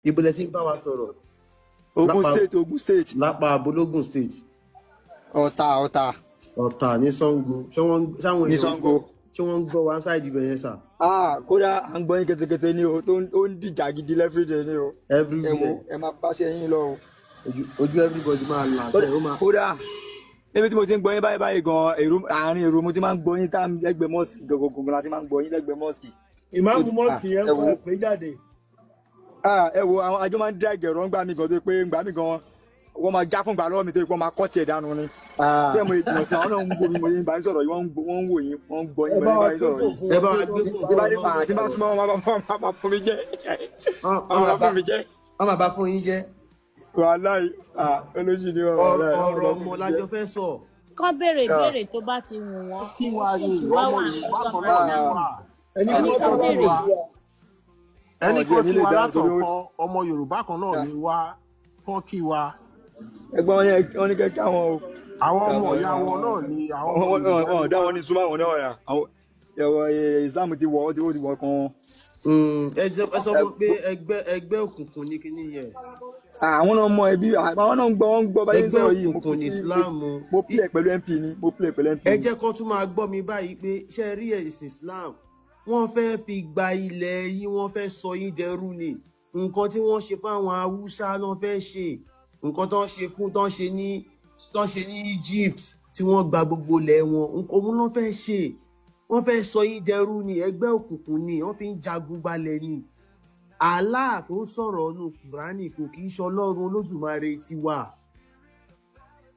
Ibo lẹ ti ń bá wa sọ̀rọ̀? Ogun Lápá State, Ogun State. Lápá abológùn State. Ọ̀tà, Ọ̀tà. Ọ̀tà ní Sango. Ṣé wọ́n ṣáwọn ní èèyàn ń Sango. gbọ́, ṣé wọ́n ń gbọ́ wa ṣáìdì ibẹ̀ yẹn sà? Ah, kódà à ń gbọ́ yín ketekete ní o, tó ń ó ń dìjà gidi everyday ní o. Ẹ wo, Everywhere. ẹ máa bá ṣe yín lọ o. Ojú everybody máa là Kódà bẹ́ẹ̀ ó máa. Kódà níbi tí mo ti ń gbọ́ yín báyìí báyìí gan, èrò àárín èrò mo ti máa ń gbọ́ yín tá lẹ́gbẹ̀ẹ́ mosque gbogbogbò la ti máa ń gbọ́ yín lẹ́gbẹ̀ẹ́ mosque. Ó Ìmáàmù ti ah mosque yẹn ẹ ń wo kọ́ ẹ pé jáde. Ah, ẹ wo, àwọn àjọ máa ń dá ìgẹ̀rọ ńgbà mí gan, tó pé ńgbà mí gan wọ́n máa já fún gbà lọ́wọ́ mi, tó pé wọ́n máa kọ́ tiẹ̀ dànù ni. Ah, Tí ẹ mọ ìjìnà sí àwọn náà ń wo mi, mo yín bá yín sọ̀rọ̀ yìí, wọ́n ń wò yín, wọ́n ń gbọ́ Ẹ yín, bá bá wa yín gbé sọ̀rọ̀ fò yìí. fún ẹ wọn bá pé wa gbé wọ́n ti fóònù bá Tí fún bá wọn ní wọn à tí bá sọ̀rọ̀. súnmọ́ wọn máa fún mi jẹ́. Wọ́n Wọ́n wọ́n máa máa bá fún mi jẹ́. Wọ́n máa bá fún yín jẹ́. Wàláì, ah, olóṣì ni wọ́n, wàláì, wọ́n Ọ̀rọ̀ máa fún ọmọ mi lájọ jẹ́. fẹ́ sọ. Kán béèrè Ah, ìbéèrè tó bá ti wù wọ́n. Kí wa ni Ṣéèkì wá ọmọ wà níbi Yorùbá tó kan máa náà ni dáhùn. wá. Ẹni Ẹni kí kán wọ́n Ẹni béèrè. sọ̀rọ̀ sí wa. Ẹni Wọn kan jẹ́ kí nílé wa ìdáhùn torí ó látọ̀kan, ọmọ Yorùbá kan náà ni wá, kán kí wa. Ẹgbọ́n wọn yẹn, wọ́n ní kẹ́kẹ́ àwọn o. Àwọn ọmọ ìyá wọn náà ni àwọn ọmọ Wọ́n Yorùbá wọ́n ni dá wá. wọn ní súnmọ́ àwọn náà yà. Àwọn ẹ̀wọ̀ ìsìlámù ti wọ̀, ó ti wọ̀ kan wọn. Ẹ sọ fún pé ẹgbẹ́ òkùnkùn ní kinní yẹn. Àwọn náà mọ ẹbí, àwọn náà ń gbọ́, wọ́n ń gbọ́ báyìí ń Ẹgbẹ́ sọ̀rọ̀ yìí. Mo òkùnkùn fi ní sí Islam. mo play pẹ̀lú MP ni, mo play pẹ̀lú MP Ẹ ni. jẹ́ kán tún máa gbọ́ mi báyìí pé ṣé ẹ rí ẹ̀sìn Islam, wọ́n fẹ́ fi gba ilẹ̀ yín, wọ́n fẹ́ sọ yín dẹrú ni. Nǹkan tí wọ́n ṣe fáwọn Haúsá náà fẹ́ ṣe, nǹkan tó ń ṣe fún tó ń ṣe ní Egypt tí wọ́n gba gbogbo ilẹ̀ wọn, nǹkan òun náà fẹ́ ṣe. Wọ́n fẹ́ sọ yín dẹrú ni. Ẹgbẹ́ òkùnkùn ni wọ́n fi ń jagun gbalẹ̀ ni. Allah tó ń sọ̀rọ̀ nù Kùránì kò kì í ṣe Ọlọ́run Olódùmarè tiwa.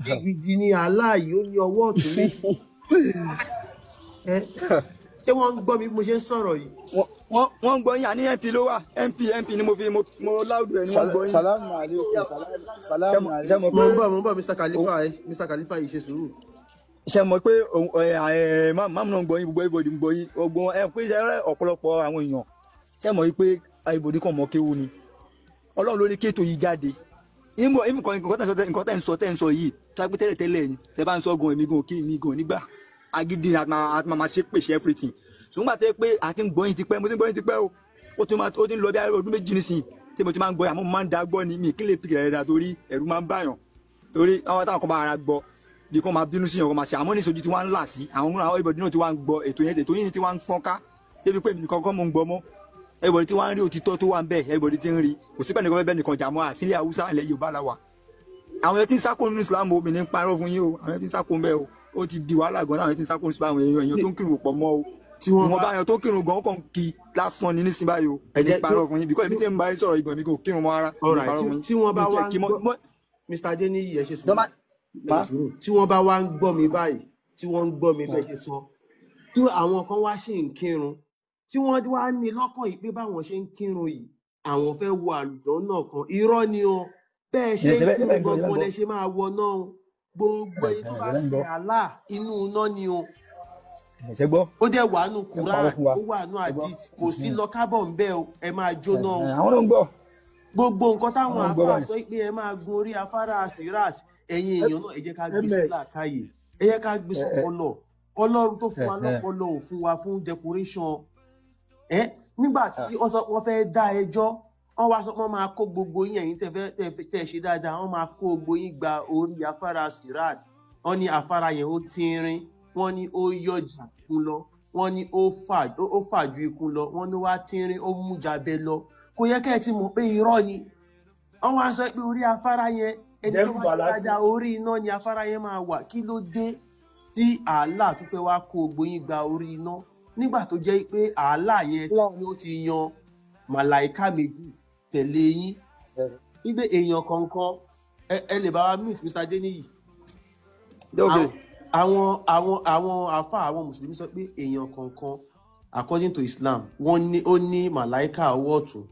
Jìgìjì ni Allah yìí, ó ní ọwọ́ ọ̀tún méjì. Ẹ ṣé wọ́n ń gbọ́ mi bí mo ṣe ń sọ̀rọ̀ yìí? Wọ́n ń gbọ́ yín, àní MP ló wà. MP, MP ni mo fi mo láwùjọ ẹ̀ ni wọ́n ń gbọ́ yín. Salamu alaikum, Ṣé salamu mọ̀ alaikum. Mo pé ń bọ̀, mo ń bọ̀, Mr. Khalifa. Mr. Khalifa yìí, ṣe sùúrù. Ṣe mọ̀ pé ẹ máàmù náà ń gbọ́ yín, gbogbo everybody ń gbọ́ yín, gbogbo ẹ pé ṣe ọ̀pọ̀lọpọ̀ àwọn èèyàn, ṣe mọ̀ wípé everybody kàn mọ̀ kéwu ni. Ọlọ́run ló ní kéètò yìí jáde. Ìmọ̀ ìmọ̀ kan, nǹkan tẹ̀ ń sọ yìí tó pé tẹ́lẹ̀ tẹ́lẹ̀ ni tẹ́ bá ń sọ gan, èmi gan kí mi gan nígbà agídí àti máa ṣe pèsè everything. Ṣùgbọ́n gbà tẹ́ pé àti ń gbọ́ yín tipẹ́, mo ti ń gbọ́ yín tipẹ́ o, ó ti máa ó ti ń lọ bí ọdún 2 nísìnyí tí mo ti máa ń gbọ́ yín, àmọ́ mo máa ń da gbọ́ ni, mi kí lè pìkì rẹ̀ dà torí ẹ̀rù máa ń báyàn, torí àwọn táwọn kan bá ara gbọ́ bí kò máa bínú sí yàn, kò máa ṣe. Àmọ́ ní ìṣojú tí wọ́n ń là sí àwọn múra, everybody náà tí wọ́n ń gbọ́ ètò yẹn, ètò yìí tí wọ́n ń fọ́n ká débi pé èmi nìkan kọ́ mo ń gbọ́ mọ́. Everybody tí wọ́n ń rí òtítọ́ tó wà ń bẹ̀, everybody ti ń rí. Kò sí bẹ́ẹ̀ nìkan bẹ́ẹ̀ nìkan jà mọ́ àsílẹ̀ Haúsá, ilẹ̀ Yorùbá la wà. Àwọn yẹn tí ń sáko nínú Islam, omi ní parọ́ fún yín o, àwọn yẹn tí ń sáko ń bẹ́ o, ó ti di wàhálà gan. Àwọn yẹn tí ń sáko nínú Islam, àwọn èèyàn tó ń kírun pọ̀ mọ́ o. Tí wọ́n Ìwọ̀nba bá èèyàn tó kírun gan kàn kí lásán ni nísìnyí báyìí o. Ẹ Ní jẹ́ tí parọ́ fún yín because èmi tí ń bá yín sọ̀rọ̀ ìgbọ̀n mi kò kírun mọ́ rárá, ní alright parọ́ tí fún yín, tí wọ́n mi bá tiẹ̀ wá ń kí mọ́ gbọ́ mọ́ Mr. Adeniyi, ẹ ṣe sùúrù. Dọ́mà Ẹ ṣe má sùúrù. Tí wọ́n bá wá ń gbọ́ mi báyìí, tí wọ́n ń gbọ́ mi bẹ́ẹ̀ ṣe sọ, tí àwọn kan wá ṣì ń kírun, tí wọ́n wá ní lọ́kàn yìí pé báwọn ṣe ń kírun yìí, àwọn fẹ́ wọ àlùjọ náà kan, irọ́ ni o. Bẹ́ẹ̀ ṣe ṣe ń bẹ́ẹ̀ kírun bẹ́ẹ̀ ń gbọ́, ṣe bẹ́ẹ̀ ń gangan gbọ́ lẹ ṣe máa wọ náà o. Gbogbo ẹni tó bá ṣe bẹ́ẹ̀ ń ṣe gbọ́ Allah, inú iná ni o. Ṣe gbọ́ Ó dẹ̀ wà nù ẹ parọ́ Quran, fún wa, ó wà nù ẹ gbọ́. Hadith, kò sí lọ kábọ̀ ń bẹ́ o, ẹ máa jóná o. Àwọn náà ń gbọ́. Gbogbo nǹkan Àwọn táwọn náà ń gbọ́ àáfàá báyìí. sọ pé ẹ máa gun orí afárá Sirat, ẹ̀yin èèyàn náà, ẹ jẹ́ ká gbé sí Ms làákàyè, ẹ jẹ́ ká gbé ẹ ẹ sọ́pọlọ. Ọlọ́run tó fún wa lọ́pọlọ ò fún wa fún decoration ẹ. Nígbà tí wọ́n sọ wọ́n fẹ́ dá ẹjọ́, wọ́n wá sọ pé wọ́n máa kó gbogbo yín, ẹ̀yin tẹ́ fẹ́ tẹ́ ṣe dáadáa, wọ́n máa kó gbogbo yín gba orí afárá Sirat. Wọ́n ní afárá yẹn ó tínrín, wọ́n ní ó yọ jù ikún lọ, wọ́n ní ó fà ju ikún lọ, wọ́n ní wá tínrín, ó mú jabẹ lọ. Kò yẹ kẹ́ ẹ ti mọ̀ pé irọ́ ni. Wọ́n wá sọ pé orí afárá yẹn, ẹni tó Dẹ́rù bá bà ṣe lásán. dáadáa, orí iná ni afárá yẹn máa wà. Kí ló dé tí Allah tó fẹ́ wá kó gbogbo yín gba orí iná, nígbà tó jẹ́ pé Allah yẹn ni ó ti yan màláìka méjì tẹ̀lé yín, wípé èèyàn kọ̀ọ̀kan, ẹ lè bá wa mute Mr. Adeniyi. Okay. Àwọn afa, àwọn mùsùlùmí sọ pé èèyàn kọ̀ọ̀kan, according to Islam, wọ́n ní ó ní màláìka ọwọ́ ọ̀tún,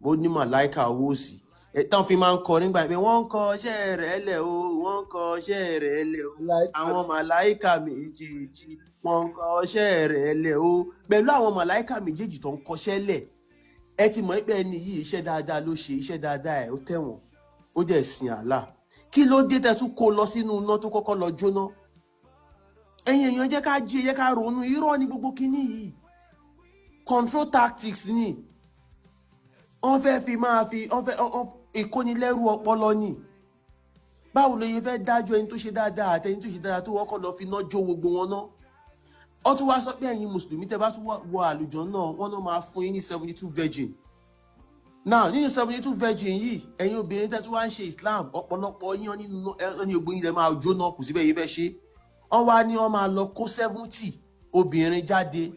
ó ní màláìka ọwọ́ òsì ẹ, tán fi máa ń kọ nígbà pé wọ́n ń kọ iṣẹ́ rẹ̀ lẹ̀ o, wọ́n ń kọ iṣẹ́ rẹ̀ lẹ̀ o, àwọn màláìka méjèèjì, wọ́n ń kọ iṣẹ́ rẹ̀ lẹ̀ o. Pẹ̀lú àwọn màláìka méjèèjì tó ń kọṣẹ́ lẹ̀, ẹ ti mọ̀ pé ẹni yìí, iṣẹ́ dáadáa ló ṣe, iṣẹ́ dáadáa ẹ̀ ó tẹ̀wọ̀n, ó dẹ̀ sin Allah. Kí ló dé tẹ́ tún kó lọ sínú iná tó kọ́kọ́ lọ jóná? Ẹ̀yin èèyàn, jẹ́ ká jí, ẹ jẹ́ ká ronú. Irọ́ ni gbogbo kinní yìí, control tactics ni. Wọ́n fẹ́ fi máa fi wọ́n fẹ́ ìkónilẹ́rú ọpọlọ ni. Báwo ló yẹ fẹ́ dájọ́ ẹni tó ṣe dáadáa àti ẹni tó ṣe dáadáa tó wọ́kọ̀ lọ fi iná jó gbogbo wọn náà? Ó tún wá sọ pé ẹ̀yin mùsùlùmí tẹ́ bá tún wọ àlùjọ náà, wọ́n náà máa fún yín ní 72 virgin. Now nínú 72 virgin yìí, ẹ̀yin obìnrin tẹ́ tún wá ń ṣe Islam, ọ̀pọ̀lọpọ̀ yín nínú ẹni ògbóyin yín lẹ máa jóná kù síbẹ̀ yìí fẹ́ ṣe. Wọ́n wá ní wọ́n máa lọ kó 70 obìnrin jáde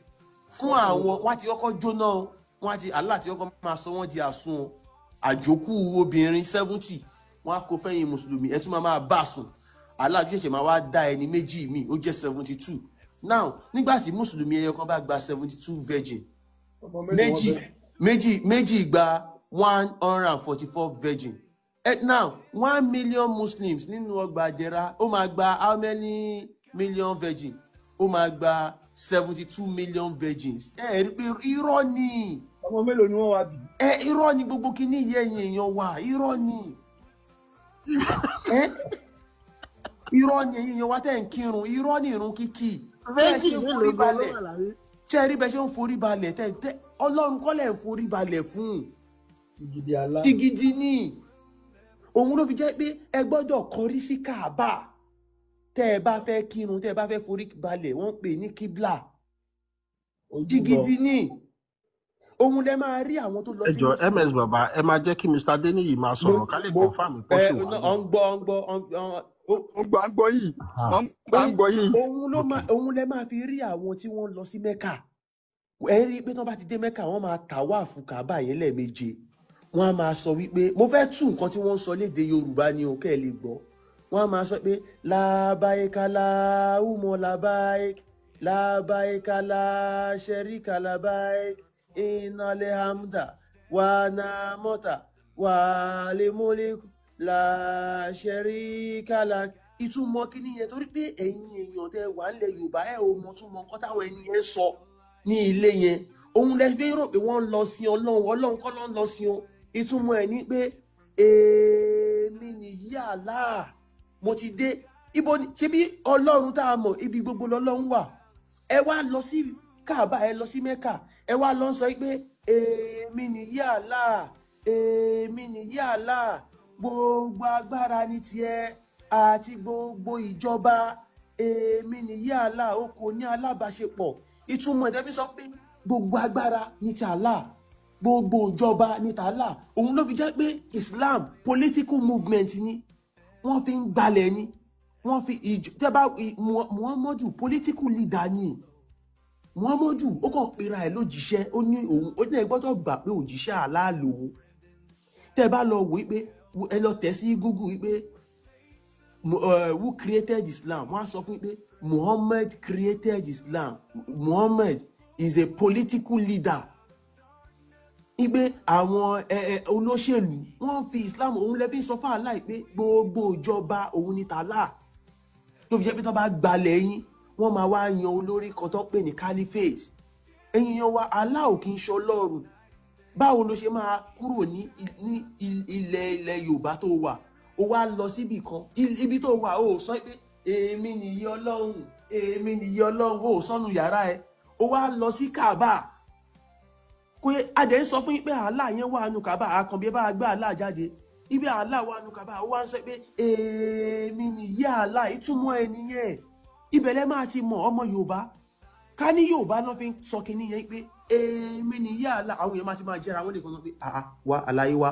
fún àwọn, wọ́n á ti kọ́kọ́ jóná o, wọ́n á ti Allah ti kọ́kọ́ máa sọ wọ́n di àsun o. Àjókù obìnrin 70 wọ́n á kó fẹ́yìn mùsùlùmí, ẹ tún máa máa bá sùn. Allah tún ṣẹ̀ṣẹ̀ máa wá dá ẹni méjì míì, ó jẹ́ 72. Now nígbà tí mùsùlùmí ẹyọ kan bá gba 72 virgin, méjì méjì méjì gba 144 virgin. Now 1 million Muslims nínú ọgbà àjẹrà, ó máa gba how many million virgin? Ó máa gba 72 million virgins. Ẹ rí pé irọ́ ni. Ọmọ mélòó ni wọ́n wá bí? Ẹ irọ́ ni gbogbo kíní yẹ ẹ̀yin èèyàn wa, irọ́ ni. Irọ́ ni ẹ̀yin èèyàn wa tẹ̀ ń kírun, irọ́ ni ìrun kíkì. Bẹ́ẹ̀ ṣe ń forí balẹ̀, ṣé rí bẹ́ẹ̀ ṣe ń forí balẹ̀ tẹ́ Ọlọ́run kọ́ lẹ̀ ń forí balẹ̀ fún. Jìgìdì ni. Òun ló fi jẹ́ pé ẹ gbọ́dọ̀ kọrí sí Káàbà. Tẹ́ ẹ bá fẹ́ kírun, tẹ́ ẹ bá fẹ́ forí balẹ̀, wọ́n ń pè ní kíblà. Jìgìdì ni. Òun lẹ máa rí àwọn tó lọ sí. Ẹ jọ̀ọ́ MS bàbá, ẹ máa jẹ́ kí Mr. Adeniyi máa sọ̀rọ̀ ká lè confirm pọ́ṣù wa. Ọ̀ ń gbọ́, ọ̀ ń gbọ́, ọ̀ ń gbọ́ yìí, ọ̀ ń gbọ́ yìí. Òun lẹ máa fi rí àwọn tí wọ́n lọ sí Mẹ́kà. Ẹ rí i pé tí wọ́n bá ti dé Mẹ́kà, wọ́n máa tàwáàfù Káàbà yẹn lẹ́ẹ̀méje. Wọ́n á máa sọ wípé mo fẹ́ tú nǹkan tí wọ́n ń sọ léde Yorùbá ni o, kẹ́ ẹ lè gbọ́. Wọ́n á máa sọ pé làbáyéka làhùmọ̀ làbáyék làbáyéka làṣẹríkà làbáyék ìnàlẹ̀ hamda wà nàmọ́tà wà lèmọ́lẹ́kù làṣẹríkà là. Ìtumọ̀ kí nìyẹn? Torí pé ẹ̀yin èèyàn tẹ wà ńlẹ̀ Yorùbá ẹ̀ ò mọ̀ túmọ̀ nǹkan táwọn ẹni yẹn sọ ní ilé yẹn. Òun lẹ fi ń rò pé wọ́n ń lọ sí Ọlọ́run, Ọlọ́run kọ́ ló ń lọ sí o. Ìtumọ̀ ẹ̀ ní pé èmi nìyí Allah, mo ti dé. Ibo ni ṣé bí Ọlọ́run tá a mọ̀, ibi gbogbo lọ́lọ́run wà. Ẹ wá lọ sí Káàbà, ẹ lọ sí Mẹ́kà, ẹ wá lọ sọ pé èmi nìyí Allah, èmi nìyí Allah, gbogbo agbára ní tiẹ̀ àti gbogbo ìjọba, èmi nìyí Allah, o kò ní alábàáṣepọ̀. Ìtumọ̀ ẹ̀ tẹ́ fi sọ pé gbogbo agbára ní ti Allah, gbogbo ìjọba ní ti Allah. Òun ló fi jẹ́ pé Islam political movement ni, wọ́n fi ń gbalẹ̀ ni, wọ́n fi tẹ́bá Muhammadu political leader ni. Muhammadu ó kàn pera ẹ̀ lójíṣẹ́, ó ní òun ó ní ẹ gbọ́dọ̀ gbà pé òjíṣẹ́ Allah lòun. Tẹ́ bá lọ wò pé ẹ lọ tẹ̀ sí Google wípé who created Islam, wọ́n á sọ fún pé Muhammad created Islam, Muhammad is a political leader. Wípé àwọn olóṣèlú wọ́n fi Islam, òun lè fi sọ fún Allah pé gbogbo ìjọba òun ni tàlá. Tó fi jẹ́ pé tó bá gbalẹ̀ yín, wọ́n máa wá yan olórí kan tó ń pè ní caliphate. Ẹ̀yin yan wa, Allah ò kí ń ṣọlọ́run. Báwo ló ṣe máa kúrò ní ilẹ̀ Yorùbá tó wà, ó wá lọ síbì kan, ibi tó wà ó sọ pé èmi nìyí Ọlọ́run, èmi nìyí Ọlọ́run, ó sọnù yàrá ẹ, ó wá lọ sí Káàbà. Kò yẹ adẹ̀ ń sọ fún yín pé Allah yẹn wà nù Káàbà, àkànbí ẹ bá gbé Allah jáde, ibi Allah wà nù Káàbà, ó wá ń sọ pé èmi nìyí Allah. Ìtumọ̀ ẹ nìyẹn. Ibẹ̀ lẹ máa ti mọ̀ ọmọ Yorùbá. Ká ní Yorùbá náà fi ń sọ kinní yẹn pé èmi nìyí Allah, àwọn èèyàn máa ti máa jẹ́ra wọn lè kàn sọ pé àá wa àlàyé wa,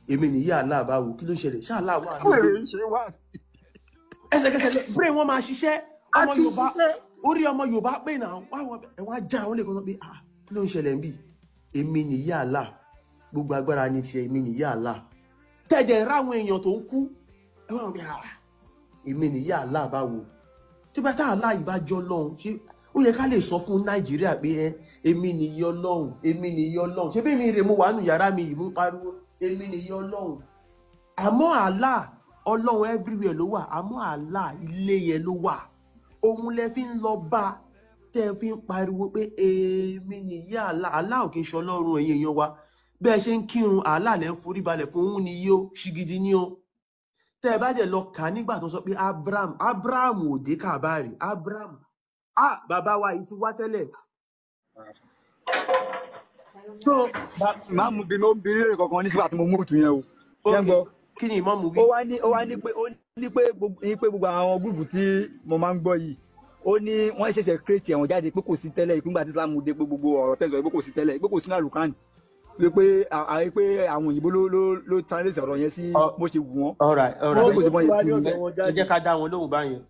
èmi nìyí Allah báwo, kí ló ń ṣẹlẹ̀, ṣáà Allah wà ní. Ẹsẹ̀kẹsẹ̀ brain wọn máa ṣiṣẹ́. Ọmọ Yorùbá orí ọmọ Yorùbá pé náà wọ́n á já wọn lè kàn sọ pé àá kí ló ń ṣẹlẹ̀ ń bì, èmi nìyí Allah, gbogbo agbára ní tiẹ̀, èmi nìyí Allah. Tẹ̀jẹ̀ ń ráwọn èèyàn tó ń kú, ẹ wọ́n pé àá èmi nìyí Allah báwo. Tí bá tá Allah yìí bá jọ lọ́hùn, ṣé ó yẹ ká lè sọ fún Nàìjíríà pé ẹ èmi nìyí Ọlọ́run, èmi nìyí Ọlọ́run. Ṣé bí mi rè mo wà nù yàrá mi yìí mú pariwo èmi nìyí Ọlọ́run. Àmọ́ Allah Ọlọ́run everywhere ló wà, àmọ́ Allah ilé yẹn ló wà. Òun lẹ fi ń lọ bá tẹ́ fi ń pariwo pé èmi nìyí Allah. Allah ò kí ń ṣe Ọlọ́run ẹ̀yin èèyàn wa. Bẹ́ẹ̀ ṣe ń kírun Allah lẹ́ ń forí balẹ̀ fún, òun ni yó ṣìgìdì ni ó. Tẹ́ ẹ bá dẹ̀ lọ kà nígbà tó sọ pé Abraham ò dé Káàbà rí, Abraham ah bàbá wa yìí ti wá tẹ́lẹ̀. So Ìmáàmù bí mi ó ń bi léèrè kankan ní sígbà tí mo mú tù yẹn o. Ṣé ń ok, gbọ́? kí ni ìmáàmù wí? Ó wá ní ó wá ní pé gbogbo àwọn group tí mo máa ń gbọ́ yìí, ó ní wọ́n ṣẹ̀ṣẹ̀ create ẹ̀wọ̀n jáde, pé kò sí tẹ́lẹ̀, ìpínpà tí Islam dé, pé gbogbo ọ̀rọ̀ tẹ̀sán pé kò sí tẹ́lẹ̀, pé kò sí ní àlùkánì, pé pé àwọn òyìnbó ló translate ọ̀rọ̀ yẹn sí bó ṣe wù wọ́n. Alright, alright. Pé kò sí bọ́n Wọ́n yẹn gbé tu ni. ọ̀dọ̀ wọn Ẹ jáde. jẹ́ ká dá wọn lóhùn báyẹn.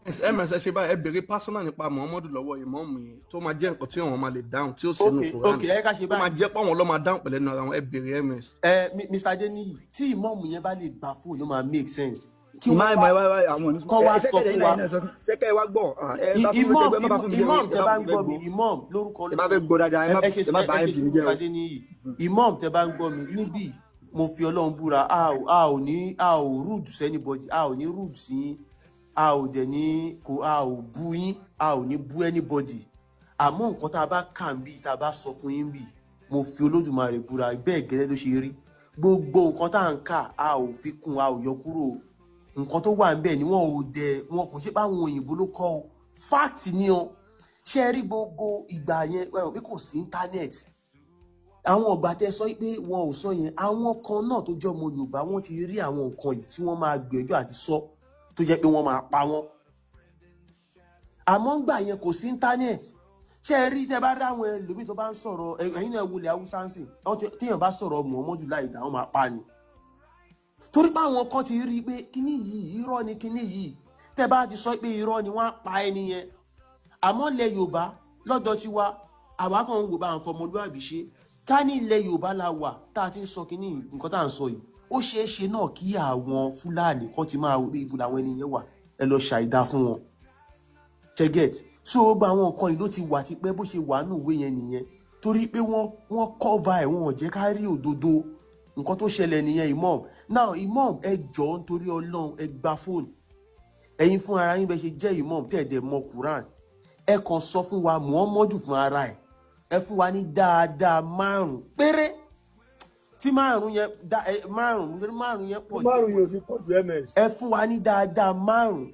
Ms ẹ ṣe báyìí, ẹ béèrè personal nípa Muhammadu lọ́wọ́ ìmáàmù yẹn, tó máa jẹ́ nǹkan tí wọ́n máa lè dáhùn tí ó sínú Ok, Quran, ok, ẹ ká ṣe tó máa báyìí. jẹ́ pé àwọn ló máa dáhùn pẹ̀lú ẹnu ara wọn. Ẹ béèrè, ms. Ẹ Mr. Adeniyi, tí ìmáàmù yẹn bá lè gbà fóònù, ó máa make sense kí wọ́n Ìmáàmù wá ẹ wá wá àwọn oníṣòwò kọ́ wá ẹ sọ sẹ́kẹ̀ fún ẹ̀yin wa. náà sọ sẹ́kẹ̀ ẹ wá gbọ́, ẹ bá fún mi, Imam ẹ má bá fún mi jẹ́, imam ẹ tẹ bá bá ń fún mi gbọ́ mi, gbọ́, imam lórúkọ ẹ bá fẹ́ gbọ́ dáadáa, ẹ má ẹ ṣe ẹ má bá ẹ ṣe mp mi jẹ́ sùúrù, o. Adeniyi. Imam tẹ bá ń gbọ́ mi níbí, mo fi Ọlọ́run búra, a ò ní, a ò rude sí anybody, a ò ní rude sí yín, a ò dẹ̀ ní kò, a ò bú yín, a ò ní bú anybody. Àmọ́ nǹkan tá a bá kà ń bí, tá a bá sọ fún yín bí, mo fi Olódùmarè búra, bẹ́ẹ̀ gẹ́lẹ́ ló ṣe rí. Gbogbo nǹkan tá à ń kà, a ò fi kún, a ò yọ kúrò. Nǹkan tó wà níbẹ̀ ni wọn ò dẹ̀, wọn kò ṣe pé àwọn òyìnbó ló kọ́ o, fact ni o. Ṣé ẹ rí gbogbo ìgbà yẹn, ẹ rò pé kò sí internet? Àwọn ọgbà tẹ sọ pé wọn ò sọ yẹn, àwọn kan náà tó jẹ́ ọmọ Yorùbá, wọ́n ti rí àwọn nǹkan yìí tí wọ́n máa gbìyànjú àti sọ, tó jẹ́ pé wọ́n máa pa wọ́n. Àmọ́ ńgbà yẹn kò sí internet. Ṣé ẹ rí, tẹ bá rí àwọn ẹlòmíì tó bá ń sọ̀rọ̀, ẹ̀yin náà wọlé Haúsá ń sìn, téèyàn bá sọ̀rọ̀ Muhammadu láì dá, wọ́n máa pa ni, torí pé àwọn kan ti rí i pé kíní yìí irọ́ ni. Kíní yìí, tẹ bá ti sọ pé irọ́ ni, wọ́n á pa ẹni yẹn. Àmọ́ ilẹ̀ Yorùbá lọ́dọ̀ tiwa, àwa kan ń wò bá àwọn fọmọlúwàbí ṣe. Ká ní ilẹ̀ Yorùbá la wà tá a ti ń sọ kíní, nǹkan tá à ń sọ yìí, ó ṣeé ṣe náà kí àwọn Fúlàní kan ti máa wò pé ibo làwọn ẹni yẹn wà, ẹ lọ ṣàìdá fún wọn. Ṣe so gbogbo àwọn nǹkan yìí ló ti wà tipẹ́, bó ṣe wà nù ìwé yẹn nìyẹn, torí pé wọ́n cover ẹ̀, wọ́n ò jẹ́ ká rí òdodo nǹkan tó ṣẹlẹ̀ nìyẹn. Imam now, imam, ẹ jọ̀ọ́, nítorí Ọlọ́run, ẹ gba fóònù. Ẹ̀yin fún ara yín, bẹ ṣe jẹ́ imam tẹ́ ẹ̀ dẹ̀ mọ Quran, ẹ kàn sọ fún wa Muhammadu fún ara ẹ̀. Ẹ fún wa ní dáadáa márùn péré, tí márùn yẹn márùn, márùn yẹn pọ̀ jù. Márùn yóò fi pọ̀ ju, ms. Ẹ fún wa ní dáadáa márùn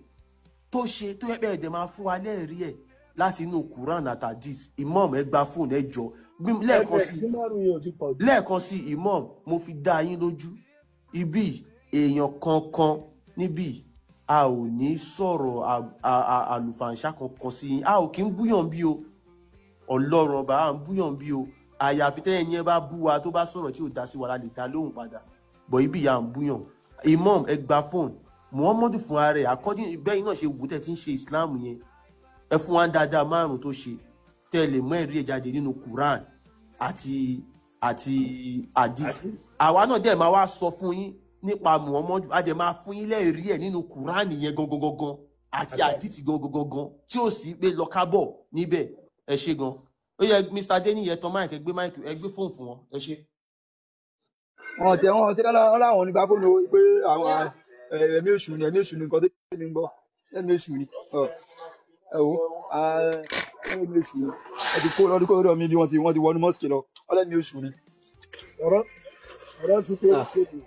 tó ṣe, tó yẹ pé ẹ̀dẹ̀ máa fún wa lẹ́ẹ̀rí ẹ̀ láti inú Quran àtàdís. Imam, ẹ gba fóònù, ẹ jọ. Lẹ́ẹ̀kan ms sí, tí márùn yóò ti pọ̀ jù. Lẹ́ẹ̀kan sí, imam, mo fi dá yín lójú, ibi èèyàn kankan níbí, a ò ní sọ̀rọ̀ àlùfàǹṣá kankan sí yín. A ò kí ń búyàn bí o, Ọlọ́run ọba, à ń búyàn bí o. Àyàfi tẹ́yìn yẹn bá bú wa, tó bá sọ̀rọ̀ tí ò dá sí wa, la lè dá lóhùn padà bọ̀. Ibi ìyá à ń búyàn. Imam, ẹ gba fóònù. Muhammadu fún ara ẹ̀, according bẹ́ẹ̀ náà ṣe wù tẹ́ ti ń ṣe Islam yẹn, ẹ fún wa dáadáa márùn tó ṣe, tẹ́ ẹ lè mú ẹ̀rí ẹ̀ jáde nínú Quran àti hadith. Àwa náà dẹ̀ máa wá sọ fún yín nípa Muhammadu, a dẹ̀ máa fún yín lẹ́ẹ̀rí ẹ̀ nínú Quran yẹn gangan gangan àti hadith gangan gangan, tí ò sí pé lọ́kábọ̀ níbẹ̀. Ẹ ṣe gan. Ó yẹ Mr. Adeniyi, ẹ tan mic, ẹ gbé mic, ẹ gbé fóònù fún wọn. Ẹ ṣe. Wọn tẹ wọn láwọn onígbà fóònù o, pé àwọn ẹ̀mí èṣù ni, ẹ̀mí èṣù ni. Nǹkan tó tẹ̀mí ń gbọ́, ẹ̀mí èṣù ni. Ẹ wo, ẹ̀mí èṣù ni. Ẹ ti kó lọ́dún kó lọ́dọ̀ mi bí wọ́n ti wọnú mosque lọ, ọlẹ́mí èṣù ni. Ọ̀rọ̀ ti tó kéde.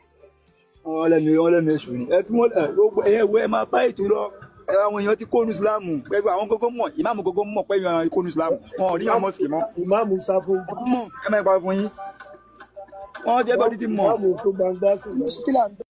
Wọ́n lẹ́mí èṣù ni. Ẹ fi wọ́n, ẹ gbogbo ẹ wo, ẹ máa bá ètò lọ. Ẹ àwọn èèyàn ti kónú Ìsìlámù pẹ̀lú àwọn gógó mọ̀, ìmáàmù gógó mọ̀ pé èèyàn kónú Ìsìlámù, wọn ò rí àwọn mosque mọ́. Ìmáàmù sá fún. Wọ́n mọ̀, ẹ máa pa fún yín, wọ́n jẹ́ bọ́dí ti mọ̀. Ìmáàmù tó gbangba sùn lọ́wọ́. Kí là ń